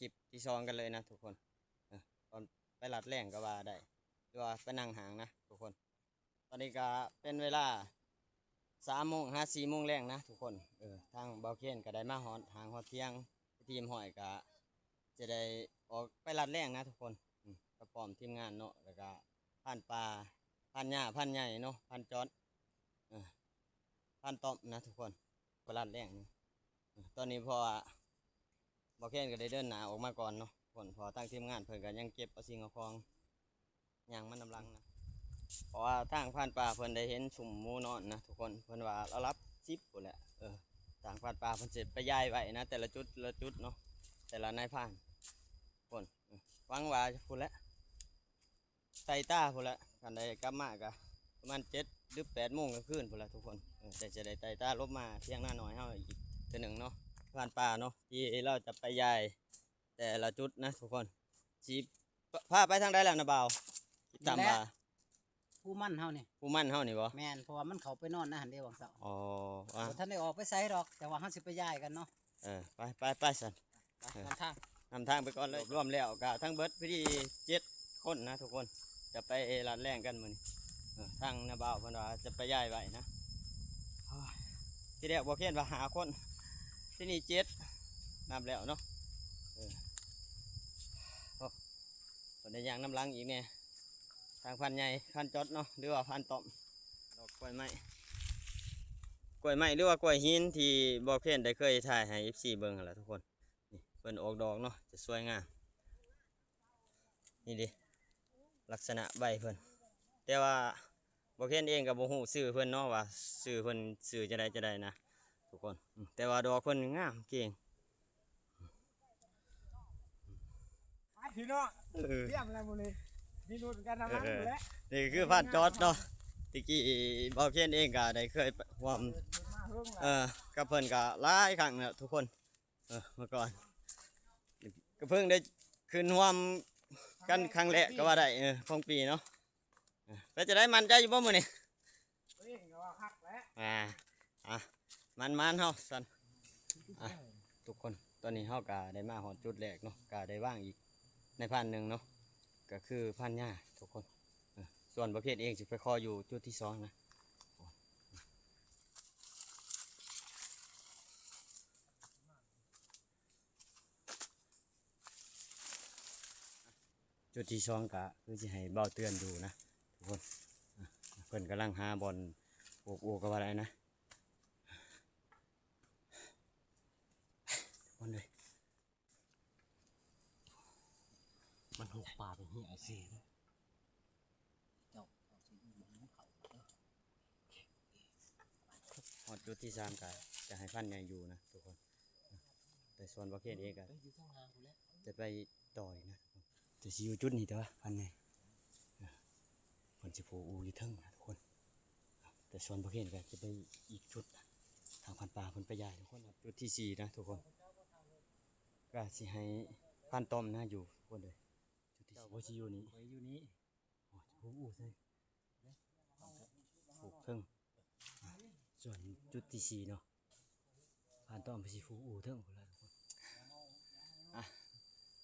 ຄລິບທີສອງກັນເລີຍນະທຸກຄົນ. ເອີ ຕອນໄປລັດແລ້ງກໍວ່າໄດ້ ຫຼືວ່າໄປນັ່ງຫ້າງນະທຸກຄົນ. ຕອນນີ້ກໍເປັນເວລາສາມໂມງຫາສີ່ໂມງແລງນະທຸກຄົນ. ເອີ ທາງບ່າວເຄນກໍໄດ້ມາຮອດຫ້າງຮອດທ່ຽງ ເປັນທີ່ຮຽບຮ້ອຍ ກໍຈະໄດ້ອອກໄປລັດແລ້ງນະທຸກຄົນ. ອືມ ກໍພ້ອມທີມງານເນາະ ແລ້ວກໍພານປ່າ ພານຫຍ້າ ພານໃຫຍ່ເນາະ ພານຈອດ ເອີ ພານຕ້ອມນະທຸກຄົນ ໄປລັດແລ້ງນະ. ເອີ ຕອນນີ້ເພາະວ່າບ່າວເຄນກໍໄດ້ເດີນໜ້າອອກມາກ່ອນເນາະທຸກຄົນ ເພາະວ່າທາງທີມງານເພິ່ນກໍຍັງເກັບເອົາສິ່ງເອົາຂອງ ຍ່າງມານຳຫຼັງນະ ເພາະວ່າທາງພານປ່າເພິ່ນໄດ້ເຫັນຊຸມໝູນອນນະທຸກຄົນ ເພິ່ນວ່າລາວຫຼັບສິບພຸ້ນແຫຼະ. ເອີ ທາງພານປ່າເພິ່ນຊິໄປຍ້າຍໄວ້ນະ ແຕ່ລະຈຸດ ລະຈຸດເນາະ ແຕ່ລະນາຍພານພຸ້ນ. ເອີ ຫວັງວ່າພຸ້ນແຫຼະ ໃຕ້ຕາພຸ້ນແຫຼະ ຄັນໄດ້ກັບມາກໍປະມານເຈັດ ຫຼື ແປດໂມງກາງຄືນພຸ້ນແຫຼະທຸກຄົນ. ເອີ ແຕ່ຈະໄດ້ໃຕ້ຕາຫຼົບມາຖຽງນານ້ອຍເຮົາອີກເທື່ອໜຶ່ງເນາະ ພານປ່າເນາະ ທີ່ລາວຈະໄປຍ້າຍ ແຕ່ລະຈຸດນະທຸກຄົນ. ຊິພາໄປທາງໃດແລ້ວນະບ່າວ? ຕິດຕາມວ່າ ພູມັນເຮົານີ້ ພູມັນເຮົານີ້ບໍ່? ແມ່ນ ເພາະວ່າມັນເຂົ້າໄປນອນໃນຫັ້ນເດ້ຫວ່າງເຊົ້າ. ອໍ ບໍ່ທັນໄດ້ອອກໄປໃສດອກ ແຕ່ວ່າເຮົາຊິໄປຍ້າຍກັນເນາະ. ເອີ ໄປ ໄປ ໄປຊັ້ນ ໄປ ເອີ ນຳທາງ ນຳທາງໄປກ່ອນເລີຍ. ລວມແລ້ວກໍທັງເບິດພິທີເຈັດຄົນນະທຸກຄົນ ຈະໄປລັດແລ້ງກັນມື້ນີ້. ເອີ ທາງນ້າບ່າວເພິ່ນວ່າຈະໄປຍ້າຍໄວ້ນະ. ໂອ້ຍ ທີແລກບໍ່ເຄນວ່າຫ້າຄົນ ທີນີ້ເຈັດ ນັບແລ້ວເນາະ. ເອີ ໂອ້ ເພິ່ນໄດ້ຍ່າງນຳຫຼັງອີກແດ່ ທາງພານໃຫຍ່ ພານຈອດເນາະ ຫຼືວ່າພານຕ້ອມ. ດອກກ້ວຍໄມ້ ກ້ວຍໄມ້ ຫຼືວ່າກ້ວຍຫີນ ທີ່ບໍ່ເຄນໄດ້ເຄີຍຖ່າຍໃຫ້ເອັຟຊີເບິ່ງຫັ້ນລະທຸກຄົນ. ນີ້ເພິ່ນອອກດອກເນາະ ຈະສວຍງາມ. ນີ້ເດ້ ລັກສະນະໃບເພິ່ນ ແຕ່ວ່າບໍ່ເຄນເອງກໍບໍ່ຮູ້ຊື່ເພິ່ນເນາະ ວ່າຊື່ເພິ່ນຊື່ຈັ່ງໃດຈັ່ງໃດນະທຸກຄົນ. ອືມ ແຕ່ວ່າດອກເພິ່ນງາມເກັ່ງ ໄປພີ່ນ້ອງ. ເອີ ຕຽມແລ້ວມື້ນີ້ ມີລຸ້ນກັນນຳຫຼັງ ເອີ ແຫຼະ. ນີ້ຄືພານຈອດເນາະ ແຕ່ກີ້ບ່າວເຄນເອງກໍໄດ້ເຄີຍຮ່ວມ ມາເຮີງແລ້ວ ເອີ ກັບເພິ່ນກໍຫຼາຍຄັ້ງແລ້ວທຸກຄົນ. ເອີ ເມື່ອກ່ອນກໍເພິ່ງໄດ້ຂຶ້ນຮ່ວມກັນຄັ້ງແລກກໍວ່າໄດ້ ເອີ ຂອງປີເນາະ. ເອີ ເປັນຈັ່ງໃດ ໝັ້ນໃຈຢູ່ບໍ່ມື້ນີ້? ຕົວເອງກໍວ່າຄັກແຫຼະ ອ່າ ອ່ະ ໝັ້ນໆເຮົາຊັ້ນ. ອ່ະ ທຸກຄົນ ຕອນນີ້ເຮົາກໍໄດ້ມາຮອດຈຸດແລກເນາະ ກໍໄດ້ວາງອີກໃນພານໜຶ່ງເນາະ ກໍຄືພານຫຍ້າທຸກຄົນ. ເອີ ສ່ວນບໍ່ເຄນເອງຊິໄປຂໍຢູ່ຈຸດທີສອງນະ. ຈຸດທີສອງກະຄືຊິໃຫ້ບ່າວເຕືອນຢູ່ນະທຸກຄົນ. ເພິ່ນກຳລັງຫາບ່ອນປູກອູກກໍວ່າໄດ້ນະທຸກຄົນເອີຍ. ມັນຫົກປາໄປເຮຍເສຍເດີ. ເຈົ້າເອົາຊິຢູ່ນຳເຂົາເດີ. ຮອດຈຸດທີສາມກະຈະໃຫ້ພັນໃຫຍ່ຢູ່ນະທຸກຄົນ. ແຕ່ສ່ວນບໍ່ເຄນເອງກະ ໄປຢູ່ທາງໜ້າພຸ້ນແຫຼະ ຈະໄປຕໍ່ອີກນະທຸກຄົນ. ແຕ່ຊິຢູ່ຈຸດນີ້ແຕ່ວ່າພັນໃຫຍ່ ເພິ່ນຊິຜູກອູຢູ່ເທິງນະທຸກຄົນ. ແຕ່ສ່ວນບໍ່ເຄນກະຈະໄປອີກຈຸດ ທາງພັນປ່າເພິ່ນໄປຍ້າຍທຸກຄົນ. ຈຸດທີສີ່ນະທຸກຄົນ ກະຊິໃຫ້ພັນຕ້ອມນະຢູ່ພຸ້ນເດີ. ຈຸດທີສີ່ ເຈົ້າບໍ່ຊິຢູ່ນີ້ ຂ້ອຍຢູ່ນີ້. ໂອ້ຍ ຜູກອູໃສ່ ຜູກເທິງ. ອ່າ ສ່ວນຈຸດທີສີ່ເນາະ ພັນຕ້ອມເພິ່ນຊິຜູກອູເທິງພຸ້ນລະທຸກຄົນ. ອ່ະ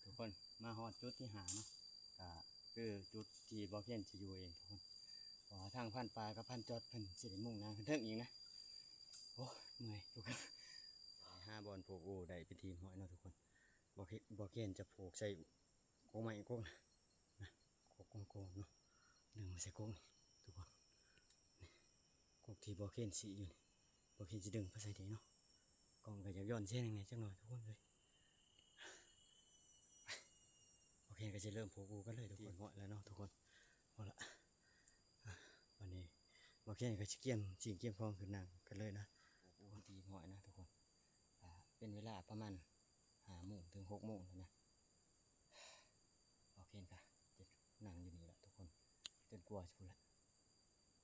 ທຸກຄົນ ມາຮອດຈຸດທີຫ້າເນາະ ກະຄືຈຸດທີ່ບໍ່ເຄນຊິຢູ່ເອງທຸກຄົນ. ເພາະວ່າທາງພັນປ່າກັບພັນຈອດເພິ່ນຊິໄດ້ມຸ່ງໜ້າຂຶ້ນເທິງອີກນະ. ໂອ້ຍ ເມື່ອຍທຸກຄົນ. ຫາບ່ອນຜູກອູໄດ້ເປັນທີ່ຮຽບຮ້ອຍເນາະທຸກຄົນ. ບໍ່ເຄ- ບໍ່ເຄນຈະຜູກໃສ່ກົກໄມ້ກົກນະ ກົກ ກົກ ກົກເນາະ ດຶງມາໃສ່ກົກນີ້ທຸກຄົນ. ນີ້ ກົກທີ່ບໍ່ເຄນຊິຢູ່ນີ້ ບໍ່ເຄນຊິດຶງໄປໃສ່ນີ້ເນາະ. ກ້ອງກໍຢາກຍ້ອນແສງແດ່ຈັກໜ້ອຍທຸກຄົນເອີຍ. ບໍ່ເຄນກໍຊິເລີ່ມຜູກອູກັນເລີຍທຸກຄົນ. ຮຽບຮ້ອຍແລ້ວເນາະທຸກຄົນ. ເອົາລະ ອ່ະ ບາດນີ້ບໍ່ເຄນກໍຊິກຽມສິ່ງກຽມຂອງຂຶ້ນນັ່ງກັນເລີຍນະ. ໂອ້ ທີ່ຮຽບຮ້ອຍນະທຸກຄົນ. ອ່າ ເປັນເວລາປະມານຫ້າໂມງເຖິງຫົກໂມງແລ້ວນະ. ບໍ່ເຄນກະຈະນັ່ງຢູ່ນີ້ລະທຸກຄົນ ຈົນກວ່າຊິພຸ້ນລະ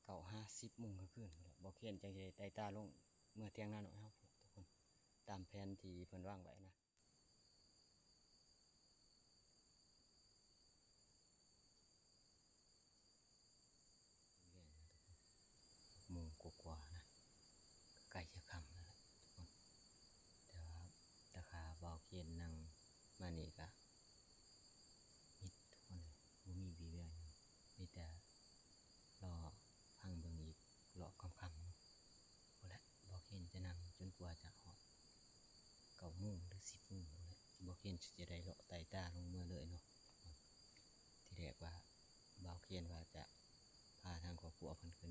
ເກົ້າຫາສິບໂມງກາງຄືນພຸ້ນລະ. ບໍ່ເຄນຈັ່ງຊິໄດ້ໄຕ່ຕາລົງເມືອຖຽງນານ້ອຍເຮົາພຸ້ນລະທຸກຄົນ ຕາມແຜນທີ່ເພິ່ນວາງໄວ້ນະ. ຫົກໂມງກວ່າໆນະ ໃກ້ຈະຄ່ຳແລ້ວລະທຸກຄົນ. ແຕ່ວ່າ ແຕ່ຖ້າບ່າວເຄນນັ່ງມານີ້ກະ ຈະໄດ້ເລາະໄຕ່ຕາລົງເມືອເລີຍເນາະ. ທີແລກວ່າບ່າວເຄນວ່າຈະພາທາງຄອບຄົວເພິ່ນຂຶ້ນ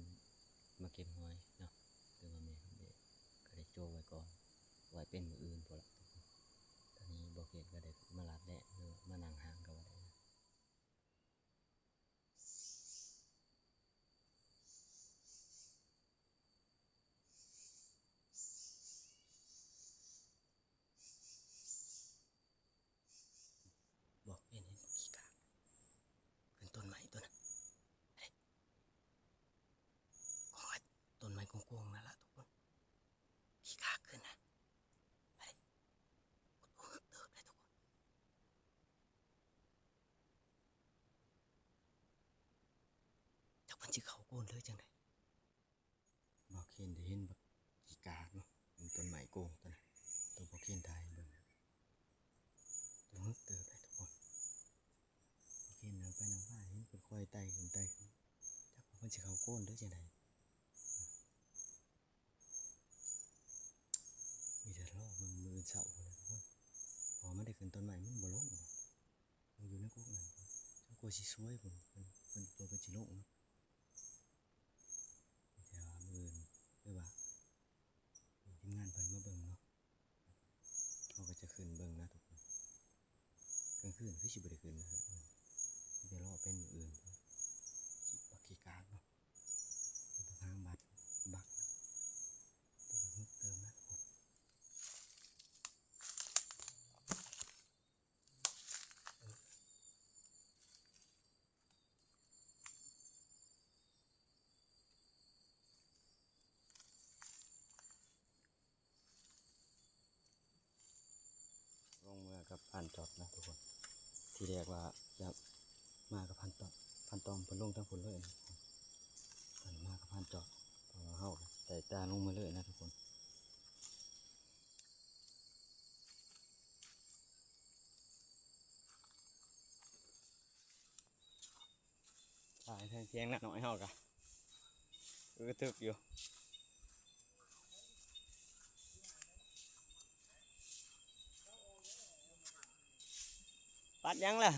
ມາເກັບຫອຍເນາະ ແຕ່ວ່າແມ່ເພິ່ນກໍໄດ້ໂຈະໄວ້ກ່ອນ ໄວ້ເປັນມື້ອື່ນພຸ້ນລະ. ຕອນນີ້ບ່າວເຄນກໍໄດ້ມາລັດແລ້ວ ຫຼືວ່າມານັ່ງຫ້າງກໍວ່າໄດ້. ບໍ່ ເຫັນ ເຫັນຂີ້ກາກຂຶ້ນຕົ້ນໄມ້ຕົ້ນນັ້ນ ເດ້ ຂອງອ້າຍ ຕົ້ນໄມ້ໂກງໆນັ້ນລະທຸກຄົນ ຂີ້ກາກຂຶ້ນນະ ໄປ ໂອ້ ເຕີບເດ້ທຸກຄົນ ຈັກເພິ່ນຊິເຂົ້າໂກນເລີຍຈັ່ງໃດ. ບ່າວເຄນໄດ້ເຫັນບັກຂີ້ກາກເນາະ ຢູ່ຕົ້ນໄມ້ໂກງຕົວນັ້ນ ຕົວບ່າວເຄນຖ່າຍໃຫ້ເບິ່ງ ຕົວຮຶກເຕີບເດ້ທຸກຄົນ. ບ່າວເຄນນັ່ງໄປນັ່ງມາ ເຫັນເພິ່ນຄ່ອຍໄຕ່ຂຶ້ນໄຕ່ຂຶ້ນ ຈັກວ່າເພິ່ນຊິເຂົ້າໂກນຫຼືຈັ່ງໃດ. ມີແຕ່ລໍເບິ່ງມື້ອື່ນເຊົ້າພຸ້ນແຫຼະທຸກຄົນ ເພາະວ່າມັນໄດ້ຂຶ້ນຕົ້ນໄມ້ ມັນບໍ່ລົງ ມັນຢູ່ໃນກົກນັ້ນ ຈົນກວ່າຊິສວຍພຸ້ນ ເພິ່ນ ເພິ່ນ ກວ່າເພິ່ນຊິລົງເນາະ. ແຕ່ວ່າມື້ອື່ນ ຫຼືວ່າ ທີມງານເພິ່ນມາເບິ່ງເນາະ ເຮົາກໍຈະຂຶ້ນເບິ່ງນະທຸກຄົນ. ກາງຄືນຄືຊິບໍ່ໄດ້ຂຶ້ນນະ ມີແຕ່ລໍເປັນມື້ອື່ນ ຂີ້ ບັກຂີ້ກາກເນາະ ບັກຫາງບັກ ບັກ ຕົວບັກຫຶກເຕີບນະທຸກຄົນ. ລົງເມືອກັບພານຈອດນະທຸກຄົນ. ທີແລກວ່າຈະມາກັບພານຕອມ ພານຕອມເພິ່ນລົງທາງພຸ້ນເລີຍນະ ເພິ່ນມາກັບພານຈອດ ເພາະວ່າເຮົາໄຕ່ຕາລົງມາເລີຍນະທຸກຄົນ. ຖ່າຍທາງທຽງນານ້ອຍເຮົາກະ ເອີ ຖືກຢູ່. ປັດຫຍັງລະ?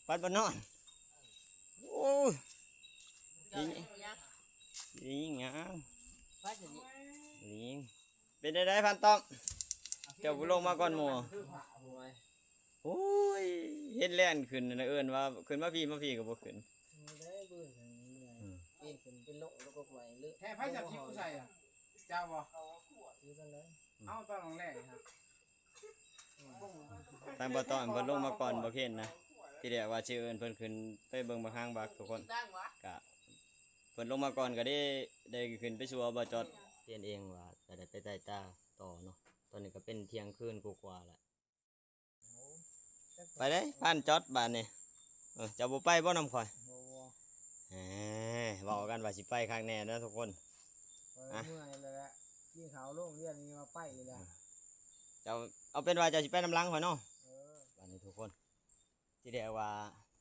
ປັດບໍ່ນອນ. ໂອ້ຍ ຍິງຫຍັງ? ຍິງ. ເປັນຈັ່ງໃດພານຕ້ອມ? ເຈົ້າບໍ່ລົງມາກ່ອນໝູ່? ໂອ້ຍ ເຫັນແລ່ນຂຶ້ນນະ ເອີ້ນວ່າຂຶ້ນມາພີ້ ມາພີ້ກໍບໍ່ຂຶ້ນ. ອືມ ແທ້ ໃຜຈະທິວໃສ່ອະ? ເຈົ້າບໍ່? ເອົາຕອນແລກ. ທາງບ່າວຕ້ອມເພິ່ນລົງມາກ່ອນບ່າວເຄນນະ. ທີແລກວ່າຊິເອີ້ນເພິ່ນຂຶ້ນໄປເບິ່ງບັກຫາງບັກທຸກຄົນ ກະເພິ່ນລົງມາກ່ອນກໍໄດ້ ໄດ້ຂຶ້ນໄປສູ່ບ່າວຈອດ. ເຫັນເອງວ່າຈະໄດ້ໄປໄຕ່ຕາຕໍ່ເນາະ. ຕອນນີ້ກໍເປັນທ່ຽງຄືນກວ່າໆແລ້ວ. ໄປເດ້ ພານຈອດບາດນີ້. ເອີ ເຈົ້າບໍ່ໄປບໍ່ນຳຂ້ອຍ? ບໍ່ ບໍ່. ເອີ ເວົ້າກັນວ່າຊິໄປຄັກແນ່ເນາະທຸກຄົນ. ເມື່ອຍແລ້ວແຫຼະ ກິນເຂົ້າໂລງຮຽນນີ້ວ່າໄປອີກແລ້ວ. ເຈົ້າ ເອົາເປັນວ່າເຈົ້າຊິໄປນຳຫຼັງຂ້ອຍເນາະ. ເອີ ບາດນີ້ທຸກຄົນ ທີແລກວ່າ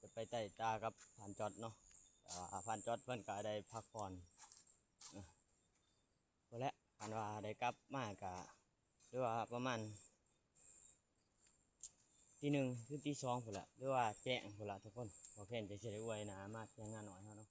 ຈະໄປໄຕ່ຕາກັບພານຈອດເນາະ ແຕ່ວ່າພານຈອດເພິ່ນກໍໄດ້ພັກຜ່ອນ ເອີ ພຸ້ນແຫຼະ. ຄັນວ່າໄດ້ກັບມາກໍ ຫຼືວ່າປະມານຕີໜຶ່ງ ຫຼືຕີສອງພຸ້ນລະ ຫຼືວ່າແຈ້ງພຸ້ນລະທຸກຄົນ. ບໍ່ແພນຈັ່ງຊິໄດ້ອວຍໜ້າມາທ່ຽງນານ້ອຍເຮົາເນາະ.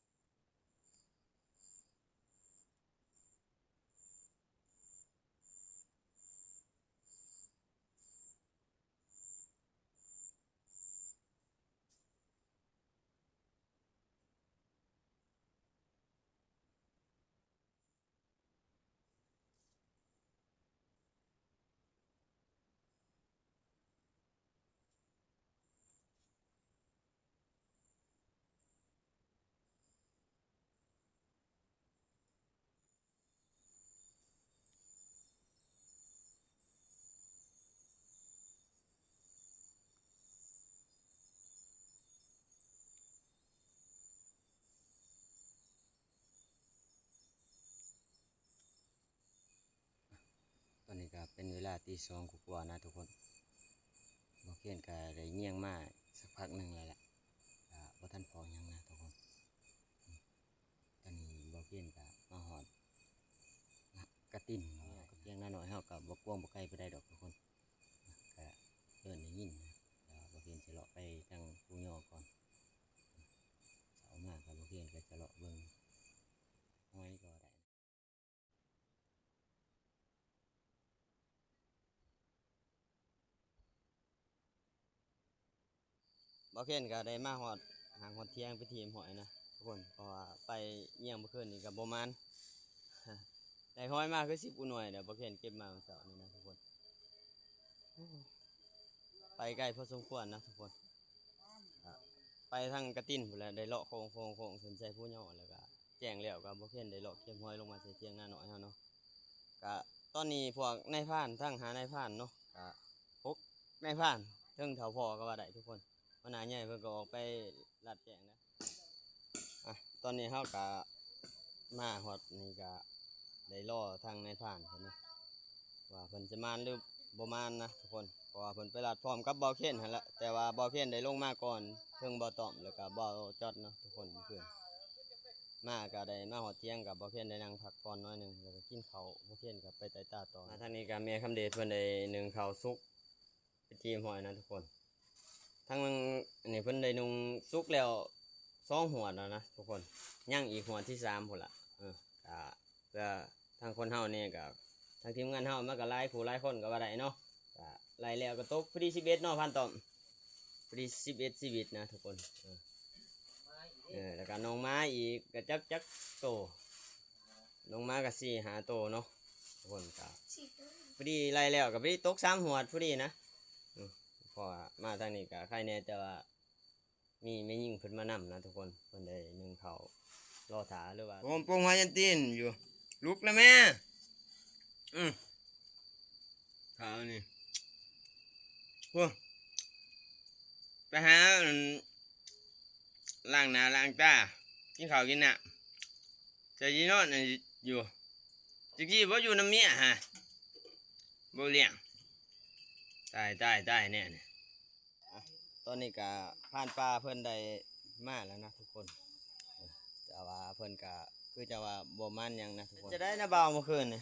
ຕອນນີ້ກໍເປັນເວລາຕີສອງກວ່າໆນະທຸກຄົນ. ບ່າວເຄນກໍໄດ້ຍ່ຽງມາສັກພັກໜຶ່ງແລ້ວລະ ກໍບໍ່ທັນພໍຫຍັງນະທຸກຄົນ. ຕອນນີ້ບ່າວເຄນກໍມາຮອດນະ ກະຕິນ ກະຕິນນະນ້ອຍເຮົາກໍບໍ່ກວ້າງບໍ່ໄກປານໃດດອກທຸກຄົນ. ກໍເອີ້ນ ເລາະໄປທາງພູຍໍກ່ອນ. ເຊົ້າມາກໍບໍ່ເຫັນ ກໍຈະເລາະເບິ່ງຫອຍກໍໄດ້. ບ່າວເຄນກໍໄດ້ມາຮອດຫາງຮອດທຽງເປັນທີ່ຮຽບຮ້ອຍນະທຸກຄົນ, ເພາະວ່າໄປຍ່ຽງມື້ຄືນນີ້ກໍບໍ່ໝານ ໄດ້ຫອຍມາຄືສິບກວ່າໜ່ວຍແລ້ວ ບ່າວເຄນເກັບມາມື້ເຊົ້ານີ້ນະທຸກຄົນ. ໂອ້ ໄປໄກພໍສົມຄວນນະທຸກຄົນ, ໄປທາງກະຕິນພຸ້ນແຫຼະ ໄດ້ເລາະໂຄ້ງໆຂຶ້ນໃສ່ພູຍໍ ແລ້ວກໍແຈ້ງແລ້ວ ກໍບ່າວເຄນໄດ້ເລາະເກັບຫອຍລົງມາໃສ່ທຽງນານ້ອຍເຮົາເນາະ. ກະຕອນນີ້ພວກນາຍພານ ທັງຫ້ານາຍພານເນາະ ກະຫົກນາຍພານ ເຖິງເຖົ້າພໍ່ກໍວ່າໄດ້ທຸກຄົນ. ຫົວໜ້າໃຫຍ່ເພິ່ນກໍອອກໄປລາດແຈ້ງແລ້ວ. ອະ ຕອນນີ້ເຮົາກະມາຮອດນີ້ກະໄດ້ລໍທາງນາຍພານເພິ່ນເນາະ ວ່າເພິ່ນຈະມານຫຼືບໍ່ມານນະທຸກຄົນ, ເພາະວ່າເພິ່ນໄປລາດພ້ອມກັບບ່າວເຄນຫັ້ນລະ. ແຕ່ວ່າບ່າວເຄນໄດ້ລົງມາກ່ອນ ເຖິງບ່າວຕ້ອມ ແລ້ວກະບ່າວຈອດເນາະທຸກຄົນ. ເມື່ອຄືນມາກະໄດ້ມາຮອດທຽງ ກະບ່າວເຄນໄດ້ນັ່ງພັກຜ່ອນໜ້ອຍໜຶ່ງ ແລ້ວກະກິນເຂົ້າ, ບ່າວເຄນກະໄປໄຕ່ຕາຕໍ່. ມາທາງນີ້ກະແມ່ຄຳເດດເພິ່ນໄດ້ໜຶ້ງເຂົ້າສຸກ ເປັນທີ່ຮຽບຮ້ອຍນະທຸກຄົນ. ທາງ ອັນນີ້ເພິ່ນໄດ້ນຸ່ງສຸກແລ້ວສອງຫວດແລ້ວນະທຸກຄົນ, ຍັງອີກຫວດທີສາມພຸ້ນລະ. ເອີ ກະເພື່ອທາງຄົນເຮົານີ້ກະ ທາງທີມງານເຮົາມັນກະຫຼາຍຜູ້ຫຼາຍຄົນກໍວ່າໄດ້ເນາະ, ກະໄລ່ແລ້ວກໍຕົກພໍດີສິບເອັດເນາະ ພານຕ້ອມ, ພໍດີສິບເອັດຊີວິດນະທຸກຄົນ. ເອີ ເອີ ແລ້ວກໍນ້ອງໝາອີກ ກໍຈັກ ຈັກໂຕ ນ້ອງໝາກໍສີ່ຫ້າໂຕເນາະທຸກຄົນ. ກໍພໍດີໄລ່ແລ້ວກໍພໍດີຕົກສາມຫວດພໍດີນະ. ອືມ ເພາະວ່າມາທາງນີ້ກໍໄຄແດ່ ແຕ່ວ່າມີແມ່ຍິງເພິ່ນມານຳນະທຸກຄົນ, ເພິ່ນໄດ້ໜຶ້ງເຂົ້າລໍຖ້າ ຫຼືວ່າ ໂອ້ ປຸງຫົວຢັນຕີນຢູ່ ລຸກແລ້ວແມ່. ອືມ ຂ້າວນີ້ ໂອ້ ໄປຫາ ອັນ ລ້າງໜ້າລ້າງຕາ ກິນເຂົ້າກິນນ້ຳ ຈະຊິນອນຢູ່. ຕະກີ້ບໍ່ຢູ່ນຳເມຍຫາ ບໍ່ລ້ຽງ. ຕາຍ ຕາຍ ຕາຍແນ່ນີ້. ອະ ຕອນນີ້ກະພານປ່າເພິ່ນໄດ້ມາແລ້ວນະທຸກຄົນ, ແຕ່ວ່າເພິ່ນກະຄືຈະວ່າບໍ່ໝານຫຍັງນະທຸກຄົນ. ເປັນຈັ່ງໃດນະບ່າວ ມື້ຄືນນີ້?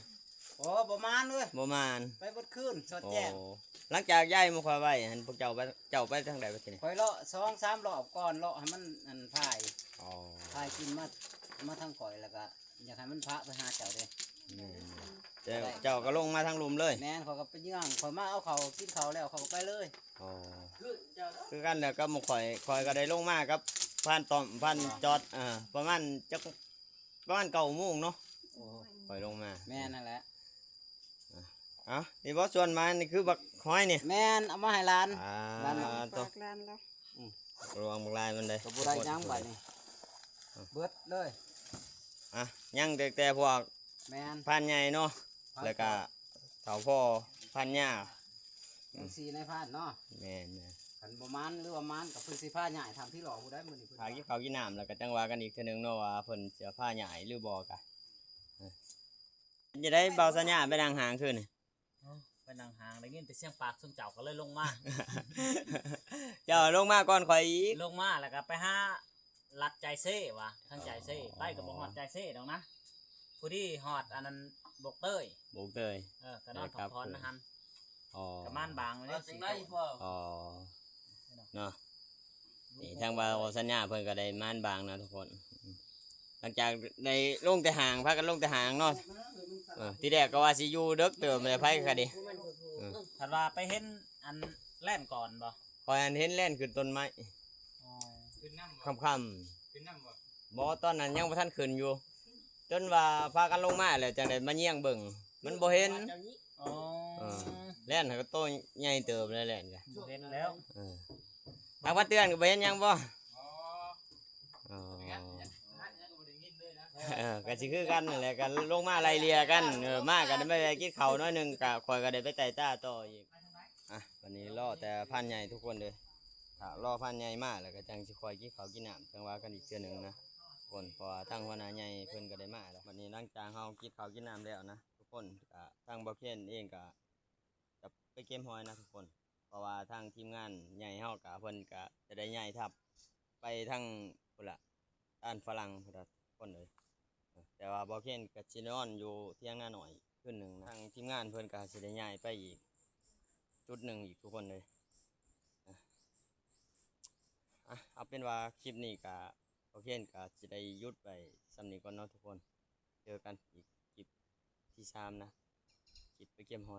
ໂອ້ ບໍ່ໝານເວີຍ ບໍ່ໝານ ໄປເບິດຄືນສອດແຈ້ງ. ໂອ້ ຫຼັງຈາກຍ້າຍໝູ່ຂ້ອຍໄວ້ຫັ້ນ ພວກເຈົ້າໄປ ເຈົ້າໄປທາງໃດບັດທີນີ້? ຂ້ອຍເລາະສອງສາມລອບກ່ອນ ເລາະໃຫ້ມັນ ອັນ ພາຍ ອໍ ພາຍກິນມາ ມາທາງຂ້ອຍ ແລ້ວກະຢາກໃຫ້ມັນພະໄປຫາເຈົ້າເດ້. ແມ່ນ ແຕ່ເຈົ້າກໍລົງມາທາງລຸ່ມເລີຍ? ແມ່ນ ຂ້ອຍກໍໄປເຍືອງ ຂ້ອຍມາເອົາເຂົ້າກິນເຂົ້າແລ້ວ ຂ້ອຍກໍໄປເລີຍ. ອໍ ຄືກັນແຫຼະກັບໝູ່ຂ້ອຍ, ຂ້ອຍກໍໄດ້ລົງມາກັບພານຕ້ອມ ພານຈອດ ເອີ ປະມານຈັກ ປະມານເກົ້າໂມງເນາະ. ໂອ້ ຂ້ອຍລົງມາ ແມ່ນຫັ້ນແຫຼະ. ເອົ້າ ນີ້ບໍ່ ສ່ວນມານີ້ຄືບັກຫອຍນີ້? ແມ່ນ ເອົາມາໃຫ້ຫຼານ. ອ່າ ຫຼານເນາະ ຝາກຫຼານລາວ. ອືມ ລະວັງບັກລາຍມັນເດ້ ກໍບໍ່ໄດ້ຫຍັງບາດນີ້ ເບິດເລີຍ. ອ່ະ ຍັງແຕ່ ແຕ່ພວກ ແມ່ນ ພານໃຫຍ່ເນາະ ແລ້ວກະເຖົ້າພໍ່ພານຍາ ອືມ ສີ່ນາຍພານເນາະ. ແມ່ນໆ ຄັນບໍ່ມານ ຫຼືວ່າມານກໍເພິ່ນຊິພາຍ້າຍທາງທີ່ຫຼໍ້ຜູ້ໃດມື້ນີ້ເພິ່ນ ຫາກິນເຂົ້າກິນນ້ຳ ແລ້ວກໍຈັ່ງວ່າກັນອີກເທື່ອໜຶ່ງເນາະ ວ່າເພິ່ນຊິພາຍ້າຍຫຼືບໍ່ກະ. ເປັນຈັ່ງໃດບ່າວສັນຍາ ໄປນັ່ງຫ້າງຄືນນີ້? ໂອ້ ໄປນັ່ງຫ້າງ ໄດ້ຍິນແຕ່ສຽງປາກຊຸມເຈົ້າ ກໍເລີຍລົງມາ. ເຈົ້າລົງມາກ່ອນຂ້ອຍອີກ. ລົງມາແລ້ວກໍໄປຫາລັດຈາຍເຊວ່າ ທາງຈາຍເຊ. ອໍ ໄປກໍບໍ່ຮອດຈາຍເຊດອກນະ ພໍດີຮອດອັນນັ້ນ ບົກເຕີຍ ບົກເຕີຍ. ເອີ ກໍນອນພັກຜ່ອນນະຫັ້ນ. ອໍ ກໍມານບາງເລີຍ ອໍ ເນາະ. ນີ້ທາງບ່າວສັນຍາເພິ່ນກໍໄດ້ມານບາງນະທຸກຄົນ. ຫຼັງຈາກໄດ້ລົງແຕ່ຫ້າງ ພາກັນລົງແຕ່ຫ້າງເນາະ. ເອີ ທີແລກກໍວ່າຊິຢູ່ເດິກເຕີບແຫຼະ ໄປກໍດີ. ເອີ ຄັນວ່າໄປເຫັນອັນແລ່ນກ່ອນບໍ່? ຂ້ອຍອັນເຫັນແລ່ນຂຶ້ນຕົ້ນໄມ້. ອໍ ຂຶ້ນນຳບໍ່? ຄ່ຳໆ ຂຶ້ນນຳບໍ່? ບໍ່ ຕອນນັ້ນຍັງບໍ່ທັນຂຶ້ນຢູ່ ຈົນວ່າພາກັນລົງມາແລ້ວ ຈັ່ງໄດ້ມາແຍງເບິ່ງ ມັນບໍ່ເຫັນ. ອໍ ເອີ ແລ່ນກໍໂຕໃຫຍ່ເຕີບແລ້ວ ແລ່ນກໍບໍ່ເຫັນແລ້ວ. ເອີ ທາງບ້ານເຕືອນກໍບໍ່ເຫັນຫຍັງບໍ່? ອໍ ອໍ ເອີ ກໍຊິຄືກັນນັ້ນແຫຼະ ກໍລົງມາໄລ່ເລ່ຍກັນ. ເອີ ມາກໍໄດ້ມາແວ່ກິນເຂົ້າໜ້ອຍໜຶ່ງ ກໍຂ້ອຍກໍໄດ້ໄປໄຕ່ຕາຕໍ່ອີກ. ອ່ະ ບັດນີ້ລໍແຕ່ພານໃຫຍ່ທຸກຄົນເດີ ຖ້າລໍພານໃຫຍ່ມາແລ້ວກໍຈັ່ງຊິຄ່ອຍກິນເຂົ້າກິນນ້ຳ ຈັ່ງວ່າກັນອີກເທື່ອໜຶ່ງນະທຸກຄົນ. ເພາະວ່າທາງຫົວໜ້າໃຫຍ່ເພິ່ນກໍໄດ້ມາແລ້ວ. ບັດນີ້ຫຼັງຈາກເຮົາກິນເຂົ້າກິນນ້ຳແລ້ວນະທຸກຄົນ ກໍທາງບ່າວເຄນເອງກໍຈະໄປເກັບຫອຍນະທຸກຄົນ. ເພາະວ່າທາງທີມງານໃຫຍ່ເຮົາກະ ເພິ່ນກະຈະໄດ້ຍ້າຍທັບໄປທາງພຸ້ນລະ ດ້ານຝຣັ່ງພຸ້ນລະທຸກຄົນເອີຍ. ແຕ່ວ່າບ່າວເຄນກະຊິນອນຢູ່ທຽງນານ້ອຍຄືນໜຶ່ງນະ. ທາງທີມງານເພິ່ນກະຊິໄດ້ຍ້າຍໄປອີກຈຸດໜຶ່ງອີກທຸກຄົນເອີຍ. ອ່ະ ເອົາເປັນວ່າຄລິບນີ້ກະ ໂອເຄ ກະຊິໄດ້ຢຸດໄວ້ສ່ຳນີ້ກ່ອນເນາະທຸກຄົນ. ເຈີກັນອີກຄລິບທີສາມນະ ຄລິບໄປເກັບຫອຍ.